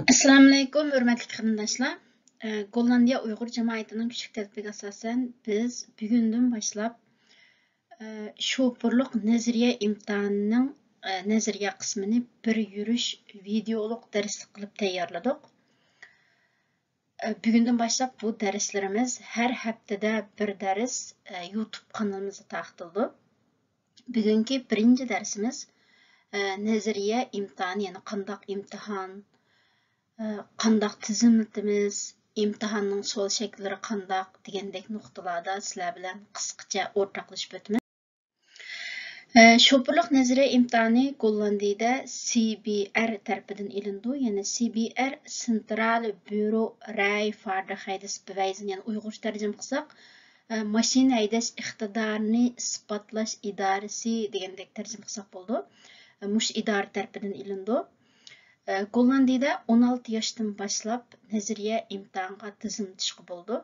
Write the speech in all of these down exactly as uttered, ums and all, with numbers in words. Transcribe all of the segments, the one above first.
ئەسسالامۇئەلەيكۇم، ھۆرمەتلىك قېرىنداشلار. ئە، گوللاندىيە ئۇيغۇر جامائىتىنىڭ كۈچلۈك تەلىپىگە ئاساسەن، بىز بۈگۈندىن باشلاپ، ئە، شوپۇرلۇق نەزەرىيە ئىمتىھانىنىڭ، ئە، نەزەرىيە قىسمىنى بىر يۈرۈش ۋىدېئولۇق دەرسلىك قىلىپ تەييارلىدۇق. ئە، بۈگۈندىن باشلاپ بۇ دەرسلىرىمىز ھەر ھەپتىدە بىر دەرس، ئە، يۇتۇب قانىلىمىزدا تارقىتىلىدۇ. بۈگۈنكى بىرىنچى دەرسىمىز، ئە، نەزەرىيە ئىمتىھانى، يەنى قانداق ئىمتىھان، ئە، قانداق تىزىملىتىمىز، ئىمتىھاننىڭ سوئال شەكىللىرى قانداق دېگەندەك نۇقتىلاردا سىلەر بىلەن قىسقىچە ئورتاقلىشىپ ئۆتىمىز. ئە، شوپۇرلۇق نەزەرىيە ئىمتىھانى گوللاندىيىدە سى بى ئەر تەرىپىدىن ئېلىنىدۇ. يەنى سى بى ئەر، سېنترال بيۇرو راي فاردىخەيدىس بىۋەيزىن، يەنى ئۇيغۇرچە تەرجىمە قىلساق، ئە، ماشىنا ھەيدەش ئىقتىدارىنى ئىسپاتلاش ئىدارىسى دېگەندەك تەرجىمە قىلساق بولىدۇ. ئە، مۇشۇ ئىدارە تەرىپىدىن ئېلىنىدۇ. ئە، گوللاندىيىدە ئون ئالتە ياشتىن باشلاپ نەزەرىيە ئىمتىھانغا تىزىملىتىشقا بولىدۇ.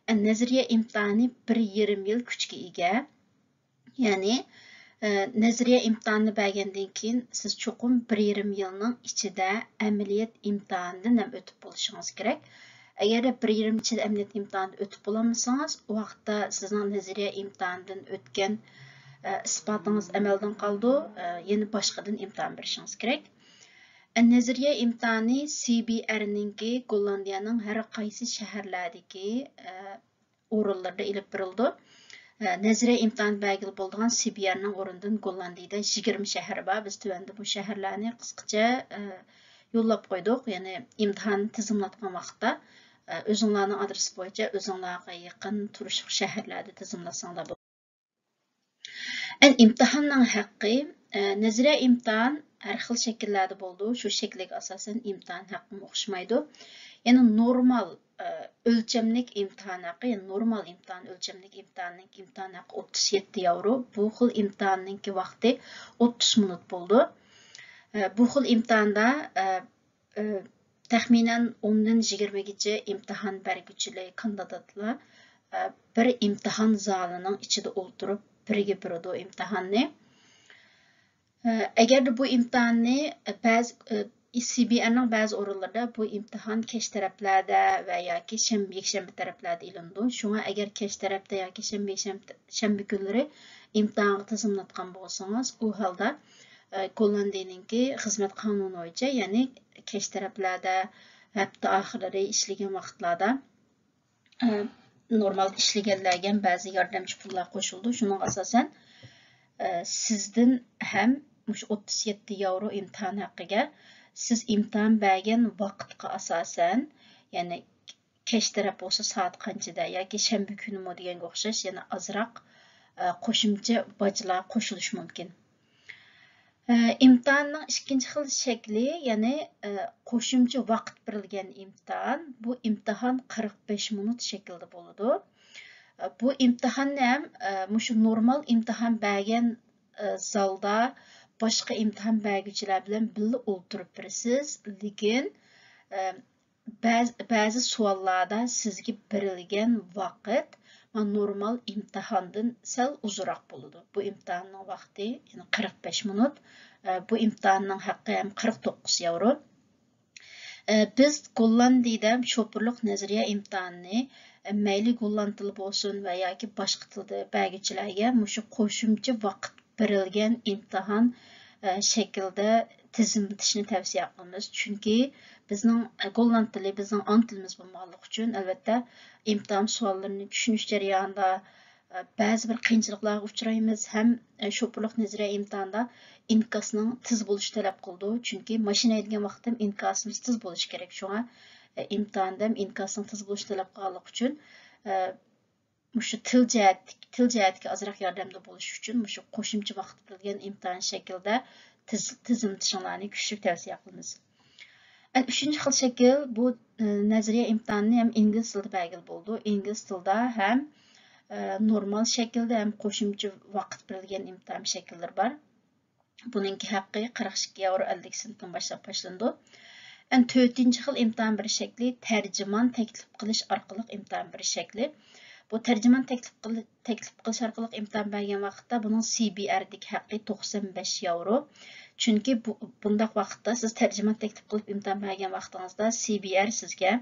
ئە، نەزەرىيە ئىمتىھانى بىر يېرىم يىل كۈچكە ئىگە. يەنى، ئە، نەزەرىيە ئىمتىھانىنى بەرگەندىن كېيىن سىز چوقۇم بىر يېرىم يىلنىڭ ئىچىدە ئەمەلىيەت ئىمتىھانىدىن ھەم ئۆتۈپ بولۇشىڭىز كېرەك. ئەگەردە بىر يېرىم يىل ئىچىدە ئەمەلىيەت ئىمتىھانىدىن ئۆتۈپ بولالمىسىڭىز، ئۇ ۋاقىتتا سىزنىڭ نەزەرىيە ئىمتىھانىدىن ئۆتكەن، ئە، ئىسپاتىڭىز ئەمەلدىن قالىدۇ، ئە، يەنە باشقىدىن ئىمتىھان بېرىشىڭىز كېرەك. ئە، نەزەرىيە ئىمتىھانى سى بى ئەرنىڭكى گوللاندىيەنىڭ ھەر قايسى شەھەرلەردىكى، ئە، ئورۇنلىرىدا ئېلىپ بېرىلىدۇ. ئە، نەزەرىيە ئىمتىھانى بەرگىلى بولىدىغان سى بى ئەرنىڭ ئورنىدىن گوللاندىيىدە يىگىرمە شەھەر بار. بىز تۆۋەندە بۇ شەھەرلەرنى قىسقىچە، ئە، يوللاپ قويدۇق. يەنى ئىمتىھان تىزىملاتقان ۋاقىتتا، ئە، ئۆزۈڭلارنىڭ ئادرېسى بويىچە ئۆزۈڭلارغا يېقىن تۇرۇشلۇق شەھەرلەردە تىزىملاتساڭلار بولىدۇ. ئەن ئىمتىھاننىڭ ھەققى، ئە، نەزەرىيە ئىمتىھان ھەر خىل شەكىللەردە بولىدۇ. شۇ شەكىلگە ئاساسەن ئىمتىھان ھەققىمۇ ئوخشىمايدۇ. يەنى نورمال، ئە، ئۆلچەملىك ئىمتىھان ھەققى، يەنى نورمال ئىمتىھان، ئۆلچەملىك ئىمتىھاننىڭ ئىمتىھان ھەققى ئوتتۇز يەتتە ياۋرو. بۇ خىل ئىمتىھاننىڭكى ۋاقتى ئوتتۇز مىنۇت بولىدۇ. ئە، بۇ خىل ئىمتىھاندا، ئە، ئە، تەخمىنەن ئوندىن يىگىرمىگىچە ئىمتىھان بەرگۈچىلەر، كاندىداتلار، ئە، بىر ئىمتىھان زالىنىڭ ئىچىدە ئولتۇرۇپ بىرگە بېرىدۇ ئىمتىھاننى. ئە، ئەگەردە بۇ ئىمتىھاننى، ئە، بەزى، ئە، سى بى ئەرنىڭ بەزى ئورۇنلىرىدا بۇ ئىمتىھان كەچ تەرەپلەردە ۋە ياكى شەنبە، يەكشەنبە تەرەپلەردە ئېلىنىدۇ. شۇڭا ئەگەر كەچ تەرەپتە ياكى شەنبە، يەكشەنبە، شەنبە كۈنلىرى ئىمتىھانغا تىزىملاتقان بولسىڭىز، ئۇ ھالدا، ئە، گوللاندىيىنىڭكى خىزمەت قانۇنى بويىچە، يەنى كەچ تەرەپلەردە، ھەپتە ئاخىرلىرى ئىشلىگەن ۋاقىتلاردا، ئە، نورمال ئىشلىگەنلەرگە بەزى ياردەمچى پۇللار قوشۇلىدۇ. شۇنىڭغا ئاساسەن، ئە، سىزدىن ھەم مۇشۇ ئوتتۇز يەتتە ياۋرو ئىمتىھان ھەققىگە سىز ئىمتىھان بەرگەن ۋاقىتقا ئاساسەن، يەنى كەچ تەرەپ بولسا سائەت قانچىدە ياكى شەنبە كۈنىمۇ دېگەنگە ئوخشاش يەنە ئازراق، ئە، قوشۇمچە باجلار قوشۇلۇشى مۇمكىن. ئىمتىھاننىڭ ئىككىنچى خىل شەكلى، يەنى، قوشۇمچە ۋاقىت بېرىلگەن ئىمتىھان. بۇ ئىمتىھان قىرىق بەش مىنۇت شەكلىدە بولىدۇ. بۇ ئىمتىھاننى ھەم مۇشۇ نورمال ئىمتىھان بەرگەن زالدا باشقا ئىمتىھان بەرگۈچىلەر بىلەن بىللە ئولتۇرۇپ بېرىسىز، لېكىن بەز-، بەزى سوئاللاردا سىزگە بېرىلگەن ۋاقىت نورمال ئىمتىھاندىن سەل ئۇزۇنراق بولىدۇ. بۇ ئىمتىھاننىڭ ۋاقتى، يەنى قىرىق بەش مىنۇت. بۇ ئىمتىھاننىڭ ھەققى ھەم قىرىق توققۇز ياۋرو. بىز گوللاندىيىدە شوپۇرلۇق نەزەرىيە ئىمتىھانىنى، مەيلى گوللاند تىلى بولسۇن ۋە ياكى باشقا تىلدا بەرگۈچىلەرگە مۇشۇ قوشۇمچە ۋاقىت بېرىلگەن ئىمتىھان، ئە، شەكلىدە تىزىملىتىشنى تەۋسىيە قىلىمىز. چۈنكى بىزنىڭ، ئە، گوللاند تىلى بىزنىڭ ئانا تىلىمىز بولمىغانلىقى ئۈچۈن، ئەلۋەتتە، ئىمتىھان سوئاللىرىنى چۈشىنىش جەريانىدا، ئە، بەزى بىر قىيىنچىلىقلارغا ئۇچرايمىز ھەم، ئە، شوپۇرلۇق نەزەرىيە ئىمتىھانىدا ئىنكاسنىڭ تېز بولۇشى تەلەپ قىلىدۇ. چۈنكى ماشىنا ھەيدىگەن ۋاقىتتا ئىنكاسىمىز تېز بولۇشى كېرەك. شۇڭا، ئە، ئىمتىھاندا ھەم ئىنكاسنىڭ تېز بولۇشى تەلەپ قىلغانلىقى ئۈچۈن، ئە، مۇشۇ تىل جەھەتتىكى، تىل جەھەتتىكى ئازراق ياردەمدە بولۇش ئۈچۈن مۇشۇ قوشۇمچە ۋاقىت بېرىلگەن ئىمتىھان شەكلىدە تىز-، تىزىملىتىشىڭلارنى كۈچلۈك تەۋسىيە قىلىمىز. ئەنە ئۈچىنچى خىل شەكىل، بۇ، ئە، نەزەرىيە ئىمتىھانىنى ھەم ئىنگلىز تىلىدا بەرگىلى بولىدۇ. ئىنگلىز تىلىدا ھەم، ئە، نورمال شەكىلدە ھەم قوشۇمچە ۋاقىت بېرىلگەن ئىمتىھان شەكىللىرى بار. بۇنىڭكى ھەققى قىرىق ئىككى ياۋرو ئەللىك سېنتتىن باشلاپ باشلىنىدۇ. ئەنە تۆتىنچى خىل ئىمتىھان بېرىش شەكلى تەرجىمان تەكلىپ قىلىش ئارقىلىق ئىمتىھان بېرىش شەكلى. بۇ تەرجىمان تەكلىپ قىل-، تەكلىپ قىلىش ئارقىلىق ئىمتىھان بەرگەن ۋاقىتتا بۇنىڭ سى بى ئەردىكى ھەققى توقسان بەش ياۋرو. چۈنكى بۇ، بۇنداق ۋاقىتتا سىز تەرجىمان تەكلىپ قىلىپ ئىمتىھان بەرگەن ۋاقتىڭىزدا سى بى ئار سىزگە،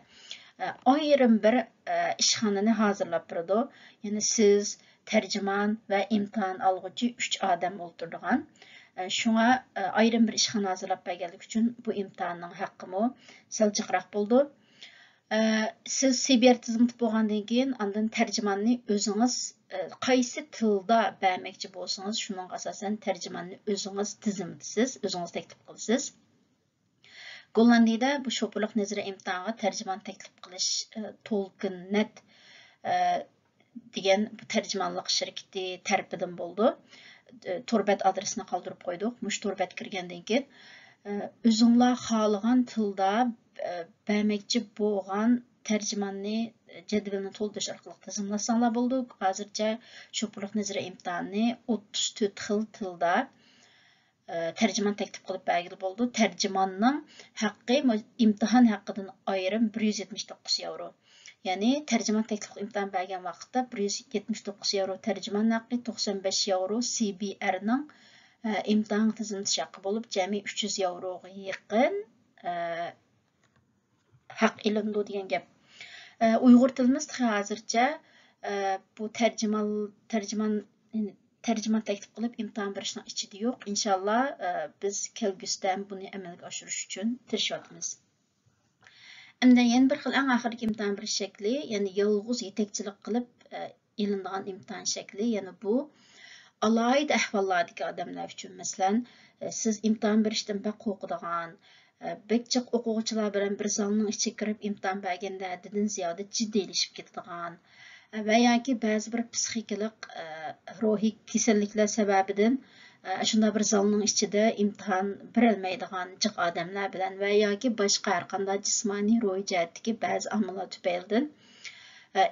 ئە، ئايرىم بىر، ئە، ئىشخانىنى ھازىرلاپ بېرىدۇ. يەنى سىز، تەرجىمان ۋە ئىمتىھان ئالغۇچى ئۈچ ئادەم ئولتۇرىدىغان. ئە، شۇڭا، ئە، ئايرىم بىر ئىشخانا ھازىرلاپ بەرگەنلىكى ئۈچۈن بۇ ئىمتىھاننىڭ ھەققىمۇ سەل جىقراق بولىدۇ. ئە، سىز سى بى ئار تىزىملىتىپ بولغاندىن كېيىن، ئاندىن تەرجىماننى ئۆزىڭىز، ئە، قايسى تىلدا بەرمەكچى بولسىڭىز، شۇنىڭغا ئاساسەن تەرجىماننى ئۆزىڭىز تىزىملىتىسىز، ئۆزىڭىز تەكلىپ قىلىسىز. گوللاندىيىدە بۇ شوپۇرلۇق نەزىرىيە ئىمتىھانىغا تەرجىمان تەكلىپ قىلىش، ئە، تولكىن نەت، ئە، دېگەن بۇ تەرجىمانلىق شىركىتى تەرىپىدىن بولىدۇ. ئە، تور بەت ئادرېسىنى قالدۇرۇپ قويدۇق. مۇشۇ تور بەتكە كىرگەندىن كېيىن، ئە، ئۆزۈڭلار خالىغان تىلدا، ئە، بەرمەكچى بولغان تەرجىماننى، ئە، جەدۋىلىنى تولدۇرۇش ئارقىلىق تىزىملاتساڭلار بولىدۇ. ھازىرچە شوپۇرلۇق نەزىرىيە ئىمتىھانىنى ئوتتۇز تۆت خىل تىلدا ئە، تەرجىمان تەكلىپ قىلىپ بەرگىلى بولىدۇ. تەرجىماننىڭ ھەققى، مۇ-، ئىمتىھان ھەققىدىن ئايرىم بىر يۈز يەتمىش توققۇز ياۋرو. يەنى تەرجىمان تەكلىپ قىلىپ ئىمتىھان بەرگەن ۋاقىتتا بىر يۈز يەتمىش توققۇز ياۋرو تەرجىمان ھەققى، توقسان بەش ياۋرو سى بى ئارنىڭ، ئە، ئىمتىھان تىزىملىتىش ھەققى بولۇپ، جەمئىي ئۈچ يۈز ياۋروغا يېقىن، ئە، ھەق ئېلىنىدۇ دېگەن گەپ. ئە، ئۇيغۇر تىلىمىز تېخى ھازىرچە، ئە، بۇ تەرجىمان، تەرجىمان، تەرجىمان تەكلىپ قىلىپ ئىمتىھان بېرىشنىڭ ئىچىدە يوق. ئىنشاللا، ئە، بىز كەلگۈسىدە بۇنى ئەمەلگە ئاشۇرۇش ئۈچۈن تىرىشىۋاتىمىز. ئەمدى يەنە بىر خىل ئەڭ ئاخىرقى ئىمتىھان بېرىش شەكلى، يەنى يالغۇز يېتەكچىلىك قىلىپ، ئە، ئېلىنىدىغان ئىمتىھان شەكلى، يەنە بۇ ئالاھىدە ئەھۋاللاردىكى ئادەملەر ئۈچۈن، مەسىلەن، سىز ئىمتىھان بېرىشتىن بەك قورقىدىغان، بەك جىق ئوقۇغۇچىلار بىلەن بىر زالنىڭ ئىچىگە كىرىپ ئىمتىھان بەرگەندە ھەددىدىن زىيادە جىددىيلىشىپ كېتىدىغان ۋە ياكى بەزى بىر پسىخىكىلىق، روھىي كېسەللىكلەر سەۋەبىدىن، ئاشۇنداق بىر زالنىڭ ئىچىدە ئىمتىھان بېرەلمەيدىغان جىق ئادەملەر بىلەن ۋە ياكى باشقا ھەرقانداق جىسمانىي، روھىي جەھەتتىكى بەزى ئامىللار تۈپەيلىدىن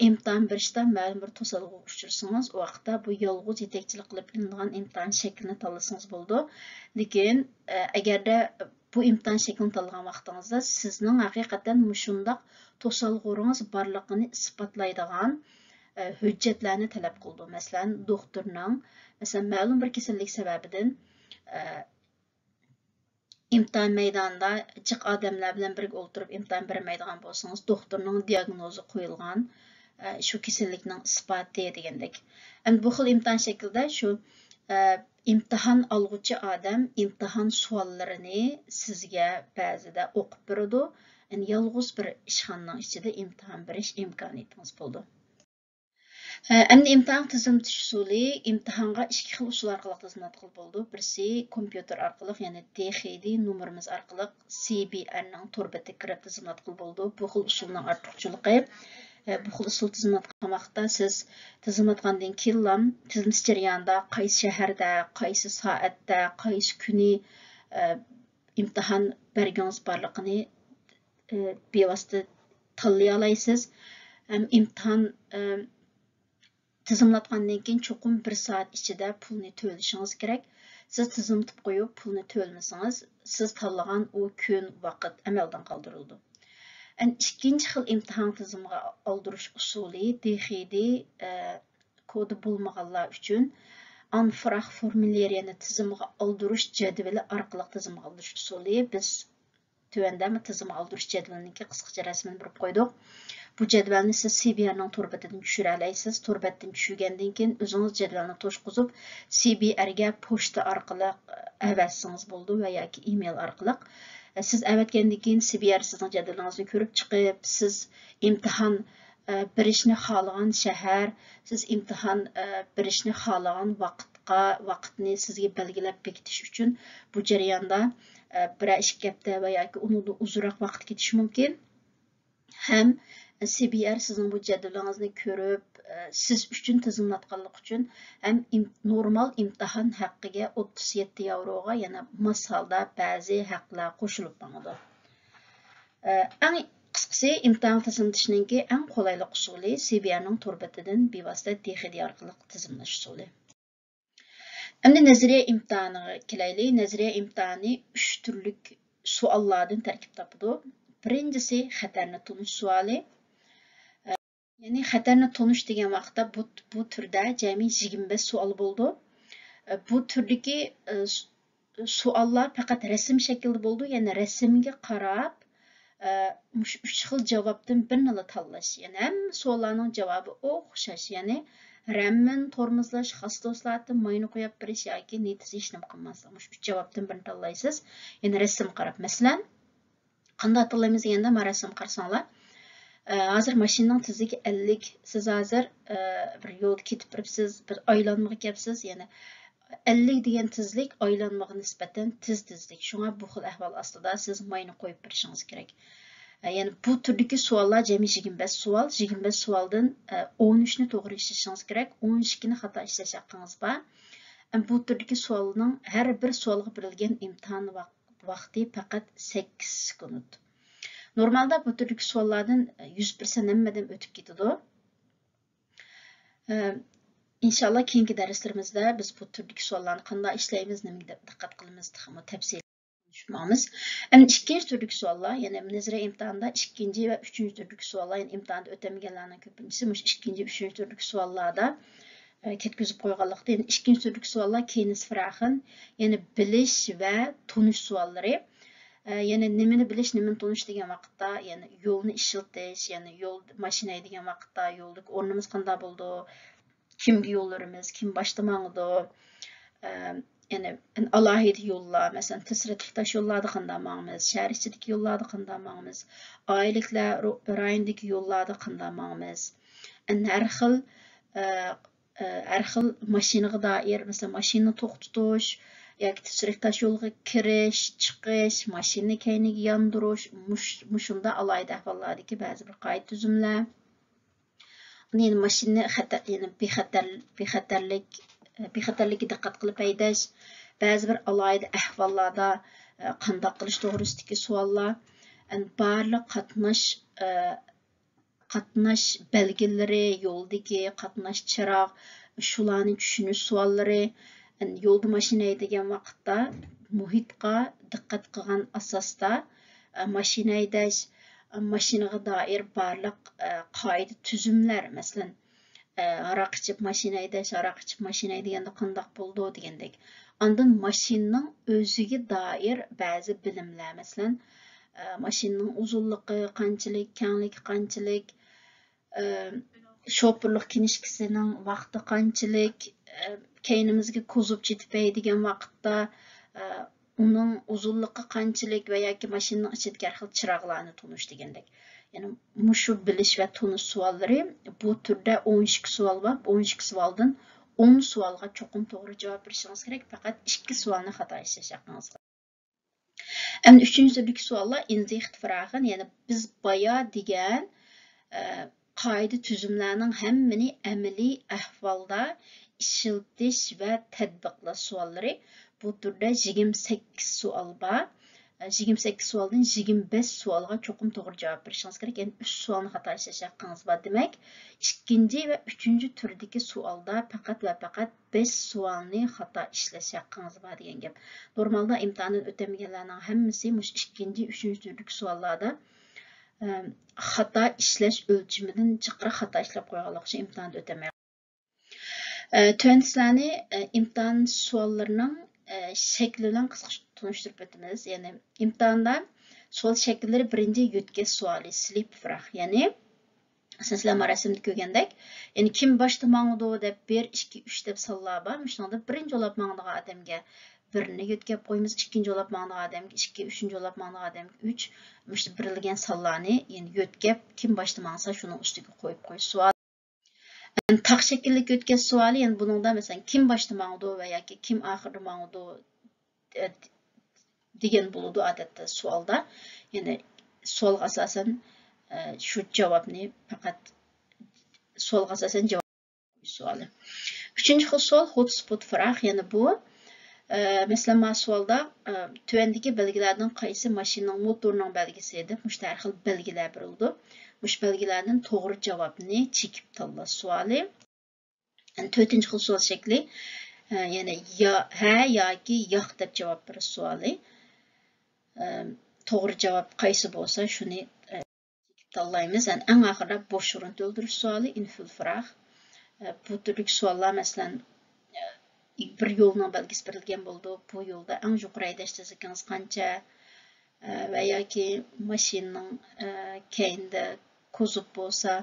ئىمتىھان بېرىشتە مەلۇم بىر توسالغۇغا ئۇچرىسىڭىز، ئۇ ۋاقىتتا بۇ يالغۇز يېتەكچىلىك قىلىپ ئېلىنىدىغان ئىمتىھان شەكلىنى تاللىسىڭىز بولىدۇ. لېكىن، ئەگەردە بۇ ئىمتىھان شەكلىنى تاللىغان ۋاقتىڭىزدا سىزنىڭ ھەقىقەتەن مۇشۇنداق توسالغۇلىرىڭىز بارلىقىنى ئىسپاتلايدىغان، ھۆججەتلەرنى تەلەپ قىلىدۇ. مەسىلەن، دوختۇرنىڭ، مەسىلەن، مەلۇم بىر كېسەللىك سەۋەبىدىن، ئىمتىھان مەيدانىدا جىق ئادەملەر بىلەن بىرگە ئولتۇرۇپ ئىمتىھان بەرمەيدىغان بولسىڭىز، دوختۇرنىڭ دىياگنوزى قويۇلغان، ئە، شۇ كېسەللىكنىڭ ئىسپاتى دېگەندەك. ئەمدى بۇ خىل ئىمتىھان شەكلىدە شۇ، ئە، ئىمتىھان ئالغۇچى ئادەم ئىمتىھان سوئاللىرىنى سىزگە بەزىدە ئوقۇپ بېرىدۇ. يەنى يالغۇز بىر ئىشخانىنىڭ ئىچىدە ئىمتىھان بېرىش ئىمكانىيىتىڭىز بولىدۇ. ئەمدى ئىمتىھان تىزىملىتىش ئۇسۇلى، ئىمتىھانغا ئىككى خىل ئۇسۇل ئارقىلىق تىزىملاتقىلى بولىدۇ. بىرسى كومپيۇتېر ئارقىلىق، يەنى دې خې دې نومۇرىمىز ئارقىلىق سى بى ئارنىڭ تور بېتىگە كىرىپ تىزىملاتقىلى بولىدۇ. بۇ خىل ئۇسۇلنىڭ ئارتۇقچىلىقى، بۇ خىل ئۇسۇل تىزىملاتقان ۋاقىتتا سىز تىزىملاتقاندىن كېيىنلا تىزىملىتىش جەريانىدا قايسى شەھەردە، قايسى سائەتتە، قايسى كۈنى، ئىمتىھان بەرگۈڭىز بارلىقىنى، ئى، بىۋاسىتە تاللىيالايسىز. ھەم ئىمتىھان، ئى، تىزىملاتقاندىن كېيىن چوقۇم بىر سائەت ئىچىدە پۇلنى تۆلىشىڭىز كېرەك. سىز تىزىملىتىپ قويۇپ، پۇلنى تۆلىمىسىڭىز، سىز تاللىغان ئۇ كۈن، ۋاقىت ئەمەلدىن قالدۇرۇلىدۇ. ئەن ئىككىنچى خىل ئىمتىھان تىزىمىغا ئالدۇرۇش ئۇسۇلى دې خې دې، ئى، كودى بولمىغانلار ئۈچۈن ئانفراخ فورمۇلىرىنى تىزىمغا ئالدۇرۇش جەدۋىلى ئارقىلىق تىزىمغا ئالدۇرۇش ئۇسۇلى. بىز تۆۋەندە تىزىمغا ئالدۇرۇش جەدۋىلىنىڭكى قىسقىچە رەسىمىنى بېرىپ قويدۇق. بۇ جەدۋەلنى سىز سى بى ئارنىڭ تور بېتىدىن چۈشۈرەلەيسىز. تور بەتتىن چۈشۈرگەندىن كېيىن ئۆزىڭىز جەدۋەلنى توشقۇزۇپ، سى بى ئارگە پوچتا ئارقىلىق ئەۋەتسىڭىز بولىدۇ ۋە ياكى ئىمېيل ئارقىلىق. سىز ئەۋەتكەندىن كېيىن سى بى ئار سىزنىڭ جەدۋىلىڭىزنى كۆرۈپ چىقىپ، سىز ئىمتىھان ئە، بېرىشنى خالىغان شەھەر، سىز ئىمتىھان، ئە، بېرىشنى خالىغان ۋاقىتقا، ۋاقىتنى سىزگە بەلگىلەپ بېكىتىش ئۈچۈن بۇ جەرياندا، ئە، بىرەر ئىككى ھەپتە ۋە ياكى ئۇنىڭدىن ئۇزۇنراق ۋاقىت كېتىشى مۇمكىن. ھەم سى بى ئار سىزنىڭ بۇ جەدۋىلىڭىزنى كۆرۈپ، ئە، سىز ئۈچۈن تىزىملاتقانلىقى ئۈچۈن ھەم ئىم-، نورمال ئىمتىھان ھەققىگە ئوتتۇز يەتتە ياۋروغا يەنە ماس ھالدا بەزى ھەقلەر قوشۇلۇپ ماڭىدۇ. ئەڭ قىسقىسى، ئىمتىھان تىزىملىتىشنىڭكى ئەڭ قولايلىق ئۇسۇلى سى بى ئارنىڭ تور بېتىدىن بىۋاسىتە دې خې دې ئارقىلىق تىزىملاش ئۇسۇلى. ئەمدى نەزەرىيە ئىمتىھانىغا كېلەيلى. نەزەرىيە ئىمتىھانى ئۈچ تۈرلۈك سوئاللاردىن تەركىب تاپىدۇ. بىرىنچىسى خەتەرنى تونۇش سوئالى. يەنى خەتەرنى تونۇش دېگەن ۋاقىتتا بۇ، بۇ تۈردە جەمئىي يىگىرمە بەش سوئال بولىدۇ. بۇ تۈردىكى، ئە، س-، سوئاللار پەقەت رەسىم شەكلىدە بولىدۇ، يەنى رەسىمگە قاراپ، ئە، مۇشۇ ئۈچ خىل جاۋابتىن بىرنىلا تاللاش. يەنى ھەممە سوئاللارنىڭ جاۋابى ئوخشاش. يەنى رەممىن، تورمۇزلاش، خاس دوستلاردىن ماينى قويۇپ بېرىش ياكى نېتىز ھېچنېمە قىلماسلىق. مۇشۇ ئۈچ جاۋابتىن بىرنى تاللايسىز. يەنى رەسىمگە قاراپ. مەسىلەن، قانداق تاللايمىز دېگەندە، مانا رەسىمگە قارىساڭلار. ئە، ھازىر ماشىنىنىڭ تېزلىكى ئەللىك. سىز ھازىر، ئە، بىر يولدا كېتىپ بېرىپسىز، بىر ئايلانمىغا كەپسىز. يەنى ئەللىك دېگەن تېزلىك ئايلانمىغا نىسبەتەن تېز تېزلىك. شۇڭا بۇ خىل ئەھۋال ئاستىدا سىز ماينى قويۇپ بېرىشىڭىز كېرەك. ئە، يەنى بۇ تۈردىكى سوئاللار جەمئىي يىگىرمە بەش سوئال. يىگىرمە بەش سوئالدىن، ئە، ئون ئۈچنى توغرا ئىشلىشىڭىز كېرەك، ئون ئىككىنى خاتا ئىشلەش ھەققىڭىز بار. ئە، بۇ تۈردىكى سوئالنىڭ ھەر بىر سوئالغا بېرىلگەن ئىمتىھان ۋاق-، ۋاقتى پەقەت سەككىز سېكۇنت. نورمالدا بۇ تۈردىكى سوئاللاردىن يۈز پىرسەنت ھەممە ئادەم ئۆتۈپ كېتىدۇ. ئە، ئىنشاللا كېيىنكى دەرسلىرىمىزدە بىز بۇ تۈردىكى سوئاللارنى قانداق ئىشلەيمىز، نېمىگە دىققەت قىلىمىز، تېخىمۇ تەپسىلىي تونۇشۇپ ماڭىمىز. ئەمدى ئىككىنچى تۈردىكى سوئاللار، يەنى نەزەرىيە ئىمتىھانىدا ئىككىنچى ۋە ئۈچىنچى تۈردىكى سوئاللار، يەنى ئىمتىھاندا ئۆتەلمىگەنلەرنىڭ كۆپىنچىسى مۇشۇ ئىككىنچى، ئۈچىنچى تۈردىكى سوئاللاردا، ئە، كەتكۈزۈپ قويغانلىقتا، يەنى ئىككىنچى تۈردىكى سوئاللار كېنىس فىراخىن، يەنى بىلىش ۋە تونۇش سوئاللىرى. ئە، يەنى نېمىنى بىلىش، نېمىنى تونۇش دېگەن ۋاقىتتا، يەنى يولنى ئىشلىتىش، يەنى يول، ماشىنا ھەيدىگەن ۋاقىتتا يولدىكى ئورنىمىز قانداق بولىدۇ، كىمگە يول بېرىمىز، كىم باشتا ماڭىدۇ، ئە، يەنى ئالاھىدە يوللار، مەسىلەن، تەسىراتلىق تاش يوللاردا قانداق ماڭىمىز، شەھەر ئىچىدىكى يوللاردا قانداق ماڭىمىز، ئائىلىلىكلەر رو-، رايونىدىكى يوللاردا قانداق ماڭىمىز، ئەنە ھەر خىل، ئە، ئە، ھەر خىل ماشىنىغا دائىر، مەسىلەن، ماشىنىنى توختىتىش ياكى تەسىراتلىق تاش يولغا كىرىش، چىقىش، ماشىنىنى كەينىگە ياندۇرۇش، مۇش-، مۇشۇنداق ئالاھىدە ئەھۋاللاردىكى بەزى بىر قائىدە تۈزۈملەر. ئۇنى يەنە ماشىنىنى خەتەر-، يەنى بىخەتەر-، بىخەتەرلىك، بىخەتەرلىككە دىققەت قىلىپ ھەيدەش، بەزى بىر ئالاھىدە ئەھۋاللاردا، ئە، قانداق قىلىش توغرىسىدىكى سوئاللار، ئەن بارلىق قاتناش، ئە، قاتناش بەلگىلىرى، يولدىكى قاتناش چىراغ، شۇلارنى چۈشىنىش سوئاللىرى، ئەن يولدا ماشىنا ھەيدىگەن ۋاقىتتا مۇھىتقا دىققەت قىلغان ئاساستا، ئە، ماشىنا ھەيدەش، ئە، ماشىنىغا دائىر بارلىق، ئە، قائىدە تۈزۈملەر، مەسىلەن، ئە، ھاراق ئىچىپ ماشىنا ھەيدەش، ھاراق ئىچىپ ماشىنا ھەيدىگەندە قانداق بولىدۇ دېگەندەك. ئاندىن ماشىنىنىڭ ئۆزىگە دائىر بەزى بىلىملەر، مەسىلەن، ئە، ماشىنىنىڭ ئۇزۇنلۇقى قانچىلىك، كەڭلىكى قانچىلىك، ئە، شوپۇرلۇق كىنىشكىسىنىڭ ۋاقتى قانچىلىك، ئە، كەينىمىزگە كوزۇپ چېتىپ ھەيدىگەن ۋاقىتتا، ئە، ئۇنىڭ ئۇزۇنلۇقى قانچىلىك ۋە ياكى ماشىنىنىڭ ئىچىدىكى ھەر خىل چىراغلارنى تونۇش دېگەندەك. يەنى مۇشۇ بىلىش ۋە تونۇش سوئاللىرى، بۇ تۈردە ئون ئىككى سوئال بار. بۇ ئون ئىككى سوئالدىن ئون سوئالغا چوقۇم توغرا جاۋاب بېرىشىڭىز كېرەك، پەقەت ئىككى سوئالنى خاتا ئىشلەش ھەققىڭىز بار. ئەمدى ئۈچىنچى تۈردىكى سوئاللار ئىن زىخ فىراخىن، يەنى بىز بايا دېگەن، ئە، قائىدە تۈزۈملەرنىڭ ھەممىنى ئەمەلىي ئەھۋالدا ئىشلىتىش ۋە تەتبىقلاش سوئاللىرى. بۇ تۈردە يىگىرمە سەككىز سوئال بار. يىگىرمە سەككىز سوئالدىن يىگىرمە بەش سوئالغا چوقۇم توغرا جاۋاب بېرىشىڭىز كېرەك. يەنى ئۈچ سوئالنى خاتا ئىشلەش ھەققىڭىز بار. دېمەك، ئىككىنچى ۋە ئۈچىنچى تۈردىكى سوئالدا پەقەت ۋە پەقەت بەش سوئالنى خاتا ئىشلەش ھەققىڭىز بار دېگەن گەپ. نورمالدا ئىمتىھاندىن ئۆتەلمىگەنلەرنىڭ ھەممىسى مۇشۇ ئىككىنچى، ئۈچىنچى تۈردىكى سوئاللاردا، ئە، خاتا ئىشلەش ئۆلچىمىدىن جىقراق خاتا ئىشلەپ قويغانلىقى ئۈچۈن ئىمتىھاندا ئۆتەلمەي. ئە، تۆۋەندە سىلەرنى، ئە، ئىمتىھان سوئاللىرىنىڭ، ئە، شەكلى بىلەن قىسقىچە تونۇشتۇرۇپ ئۆتىمىز. يەنى ئىمتىھاندا سوئال شەكىللىرى بىرىنچى يۆتكەش سوئالى، سلىپ فراخ. يەنى، مەسىلەن، سىلەر مانا رەسىمدە كۆرگەندەك، يەنى كىم باشتا ماڭىدۇ دەپ بىر، ئىككى، ئۈچ دەپ سانلار بار. مۇشۇنىڭدا بىرىنچى بولاپ ماڭىدىغان ئادەمگە بىرنى يۆتكەپ قويىمىز، ئىككىنچى بولاپ ماڭىدىغان ئادەمگە ئىككى، ئۈچىنچى بولاپ ماڭىدىغان ئادەمگە ئۈچ. مۇشۇ بېرىلگەن سانلارنى يەنى يۆتكەپ، كىم باشتا ماڭسا شۇنىڭ ئۈستىگە قويۇپ قويۇش سوئال. تاق شەكىللىك يۆتكەش سوئالى، يەنى بۇنىڭدا مەسىلەن، كىم باشتا ماڭىدۇ ۋە ياكى كىم ئاخىردا ماڭىدۇ، ئە، دېگەن بولىدۇ ئادەتتە سوئالدا. يەنى سوئالغا ئاساسەن، ئە، شۇ جاۋابنى پەقەت سوئالغا ئاساسەن جاۋاب سوئالى. ئۈچىنچى خىل سوئال ھوت سپوت فراخ، يەنى بۇ، ئە، مەسىلەن، مانا سوئالدا، ئە، تۆۋەندىكى بەلگىلەردىن قايسى ماشىنىنىڭ موتورىنىڭ بەلگىسى دەپ مۇشۇ ھەر خىل بەلگىلەر بېرىلىدۇ. مۇشۇ بەلگىلەردىن توغرا جاۋابنى چېكىپ تاللاش سوئالى. تۆتىنچى خىل سوئال شەكلى، ئە، يەنى يا، ھە ياكى ياق دەپ جاۋاب بېرىش سوئالى. ئە، توغرا جاۋاب قايسى بولسا، شۇنى، ئە، تاللايمىز. يەنى ئەڭ ئاخىرىدا بوش ئورۇن تولدۇرۇش سوئالى، ئىنفۇل فراخ. ئە، بۇ تۈردىكى سوئاللار، مەسىلەن، ئە، بىر يولنىڭ بەلگىسى بېرىلگەن بولىدۇ. بۇ يولدا ئەڭ يۇقىرى ھەيدەش تېزلىكىڭىز قانچە؟ ئە، ۋە ياكى ماشىنىنىڭ، ئە، كەينىدە كوزۇپ بولسا،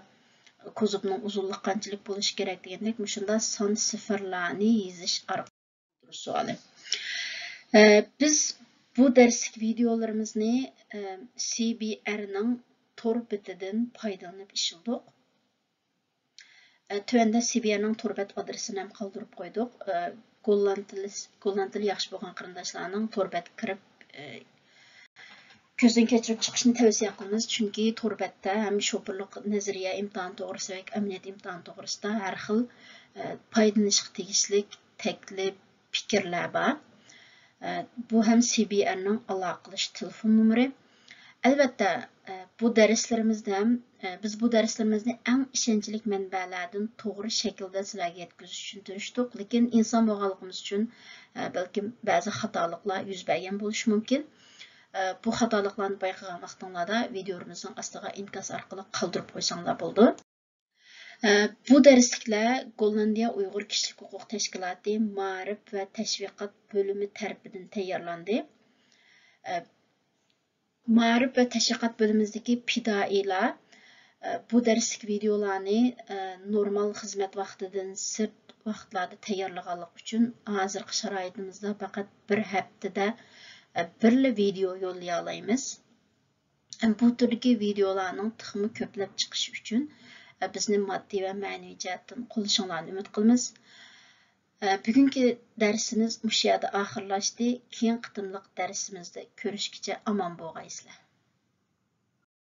كوزۇپنىڭ ئۇزۇنلۇقى قانچىلىك بولۇشى كېرەك دېگەندەك مۇشۇنداق سان سىفىرلارنى يېزىش ئارقىلىق سوئالى. ئە، بىز بۇ دەرسلىك ۋىدېئولىرىمىزنى، ئە، سى بى ئەرنىڭ تور بېتىدىن پايدىلىنىپ ئىشلىدۇق. ئە، تۆۋەندە سى بى ئەرنىڭ تور بەت ئادرېسىنى ھەم قالدۇرۇپ قويدۇق. ئە، گوللاند تىلى، گوللاند تىلى ياخشى بولغان قېرىنداشلارنىڭ تور بەتكە كىرىپ، ئە، كۆزدىن كەچۈرۈپ چىقىشنى تەۋسىيە قىلىمىز، چۈنكى تور بەتتە ھەم شوپۇرلۇق نەزەرىيە ئىمتىھانى توغرىسىدا ۋە ئەمەلىيەت ئىمتىھانى توغرىسىدا ھەر خىل، ئە، پايدىلىنىشقا تېگىشلىك تەكلىپ، پىكىرلەر بار. ئە، بۇ ھەم سى بى ئەرنىڭ ئالاقىلىشىش تېلېفون نومۇرى. ئەلۋەتتە، ئە، بۇ دەرسلىرىمىزدە ھەم، ئە، بىز بۇ دەرسلىرىمىزنى ئەڭ ئىشەنچلىك مەنبەلەردىن توغرا شەكىلدە سىلەرگە يەتكۈزۈش ئۈچۈن تىرىشتۇق، لېكىن ئىنسان بولغانلىقىمىز ئۈچۈن، ئە، بەلكىم بەزى خاتالىقلار يۈز بەرگەن بولۇشى مۇمكىن. ئە، بۇ خاتالىقلارنى بايقىغان ۋاقتىڭلاردا ۋىدېئولىرىمىزنىڭ ئاستىغا ئىنكاس ئارقىلىق قالدۇرۇپ قويساڭلار بولىدۇ. ئە، بۇ دەرسلىكلەر گوللاندىيە ئۇيغۇر كىشىلىك ھوقۇق تەشكىلاتى مائارىپ ۋە تەشۋىقات بۆلۈمى تەرىپىدىن تەييارلاندى. ئە، مائارىپ ۋە تەشۋىقات بۆلۈمىمىزدىكى پىدائىيلار، ئە، بۇ دەرسلىك ۋىدېئولارنى، ئە، نورمال خىزمەت ۋاقتىدىن سىرت ۋاقىتلاردا تەييارلىغانلىقى ئۈچۈن ھازىرقى شارائىتىمىزدا پەقەت بىر ھەپتىدە، ئە، بىرلا ۋىدېئو يوللىيالايمىز. بۇ تۈردىكى ۋىدېئولارنىڭ تېخىمۇ كۆپلەپ چىقىشى ئۈچۈن، بىزنى ماددىي ۋە مەنىۋى جەھەتتىن قوللىشىڭلارنى ئۈمىد قىلىمىز. بۈگۈنكى دەرسىمىز مۇشۇ يەردە ئاخىرلاشتى. كېيىنكى قېتىملىق دەرسىمىزدە كۆرۈشكىچە ئامان بولغايسىلەر.